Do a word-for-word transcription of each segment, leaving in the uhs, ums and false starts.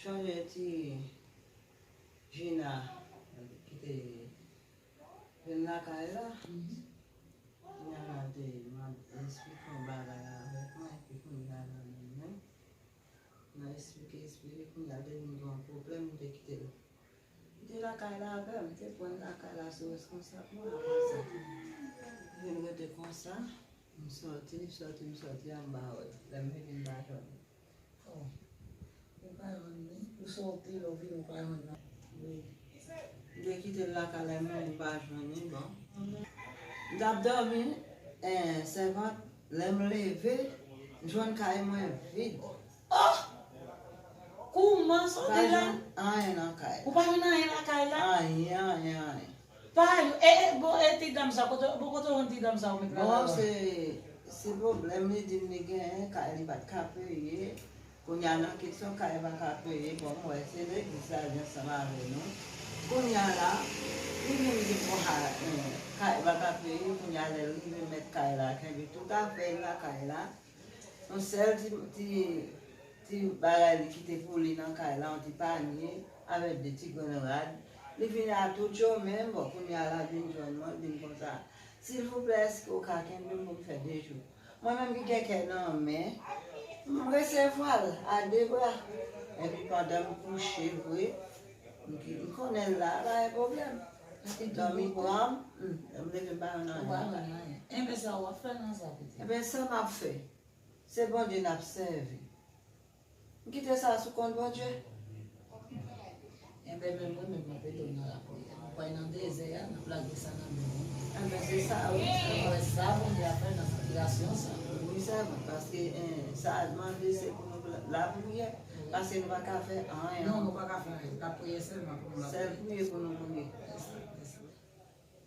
Chonje ti Jina ki te vin lakay la. Kounye a la te, m ap esplike yon bagay avèk mwen, epi kounye a la menm, menm. M ap esplike, esplike, kounye a l te vin gen yon pwoblèm, m te kite l. M te lakay la avè l, m te pran l lakay la sou responsab mwen, apre sa, m vin rete konsa, m sòti, m sòti, m sòti anba wè. Lè m vini, m pa jwenn li. Oh. Ou pa jwenn li? Ou sòti, lè w vini, ou pa jwenn li? Wi. M te kite l lakay la, men m pa jwenn li, bon. M t ap dòmi, eh, sèvant, lè m leve, m jwenn kay mwen vid. Oh! Kouman sa w te la? Pa jwenn anyen nan kay la. Ou pa jwenn anyen lakay la? Anyen, anyen, anyen. Pa, e, e, bon, e ti dam sa, kote, bon, kote w jwenn ti dam sa ou met lakay la? Bon, se, se pwoblèm li di m li genyen, kay li pa t ka peye. Kounye a nan kesyon kay pa ka peye, bon, m wè se legliz la li ansanm avè nou. Kounye a la, li vin di konsa, eh, kay pa ka peye, kounye a lè l rive mèt kay la, kenbe tout afè l lakay la. Yon sèl ti, ti, ti bagay li kite pou li nan kay la, yon ti panye, avèk de ti grenn rad. Li vini a tout yo, men bon, kounye a la vin jwenn mwen, vin konsa. Silvouplè, èske w ka kenbe m pou m fè de jou? Mwen menm ki gen kè nan men, m resevwa l a de bra. Epi pandan m kouche vre, m ki, m konnen l la, pa gen pwoblèm. Dòmi pran m, m, m leve m pa jwenn anyen. Ou pa jwenn anyen. Enben sa w ap fè nan sa, pitit? Enben sa m ap fè, se Bondye n ap sèvi. M kite sa sou kont Bondye. Enben, men mwen menm, m ap ede w nan lapriyè. Nou pral nan dezè a, n ap lage sa nan men w. Enben, se sa, wi. Apre sa, Bondye ap fè nan sitiyasyon sa. Wi, sèvant, paske, eh, sa a mande se pou nou la-, lapriyè. Wi. Paske nou pa ka fè anyen. Non, nou pa ka fè anyen. Lapriyè sèlman pou nou lapriyè. Sèl priye pou nou priye. Se sa, se sa.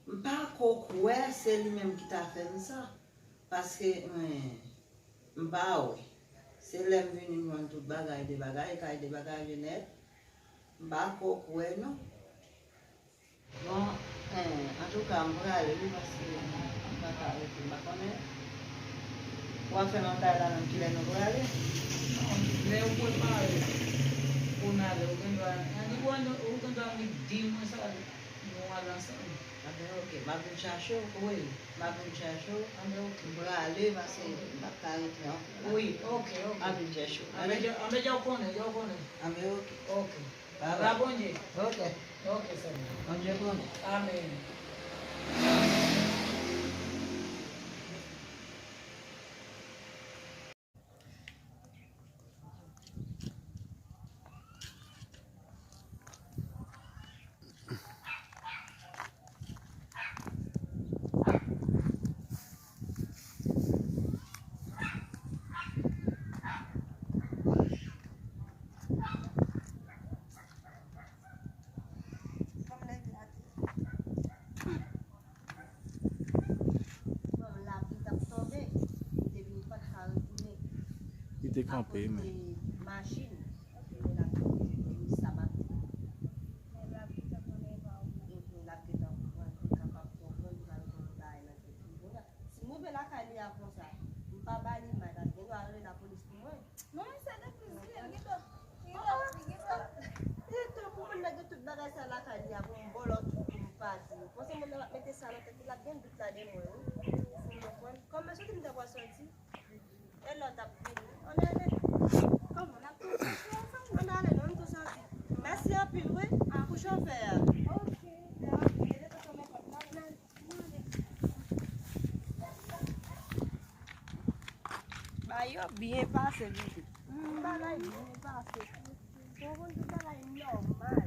M pa ko kwè se li menm ki ta fè m sa. Paske, eh, m pa wè. Se lè m vini m jwenn tout bagay debagaje, kay debagaje nèt. M pa ko kwè non. Bon, eh, antouka, m prale wi, paske m pa ka rete, m pa konnen. W ap fè nan kay la menm, kilè nou prale? Non, lè ou prepare pou n ale, ou gen dwa, ou gen dwa annik di mwen sa, nou al ansanm. Anben, oke, m ap vin chache w. Wi. M ap vin chache w. Anben, oke. M prale, paske m p ap ka rete ankò la. Wi, oke, oke. M ap vin chache w. Anben, anben, jan w konnen, jan w konnen. Anben, oke. Oke. Bye bye. Ba Bondye. Oke. Oke, sèvant. Bondye konnen. Amèn. Li te kanpe, men. Si m rive lakay li a konsa, m pa ba li may, paske gen dwa rele lapolis pou mwen. Non, men se legliz li ye, li gen dwa, li gen dwa, li gen dwa. Li gen dwa pou moun nan gen tout bagay sa lakay li a, pou m ba w lòt jou pou m pati. Panse moun nan ap mete sa nan tèt li, l ap gen dout la de mwen, wi. Ou konprann? Kòm mwen soti, m ta pral soti. E lè w t ap vini. Ann ale. Kòman, n ap touche ansanm? Ann ale, non, nou tou soti. Mèsi anpil, wi, pou chofè a. Oke, oke. Bagay yo byen pase, pitit. Bagay byen pase. Bon, bon, tout bagay nòmal.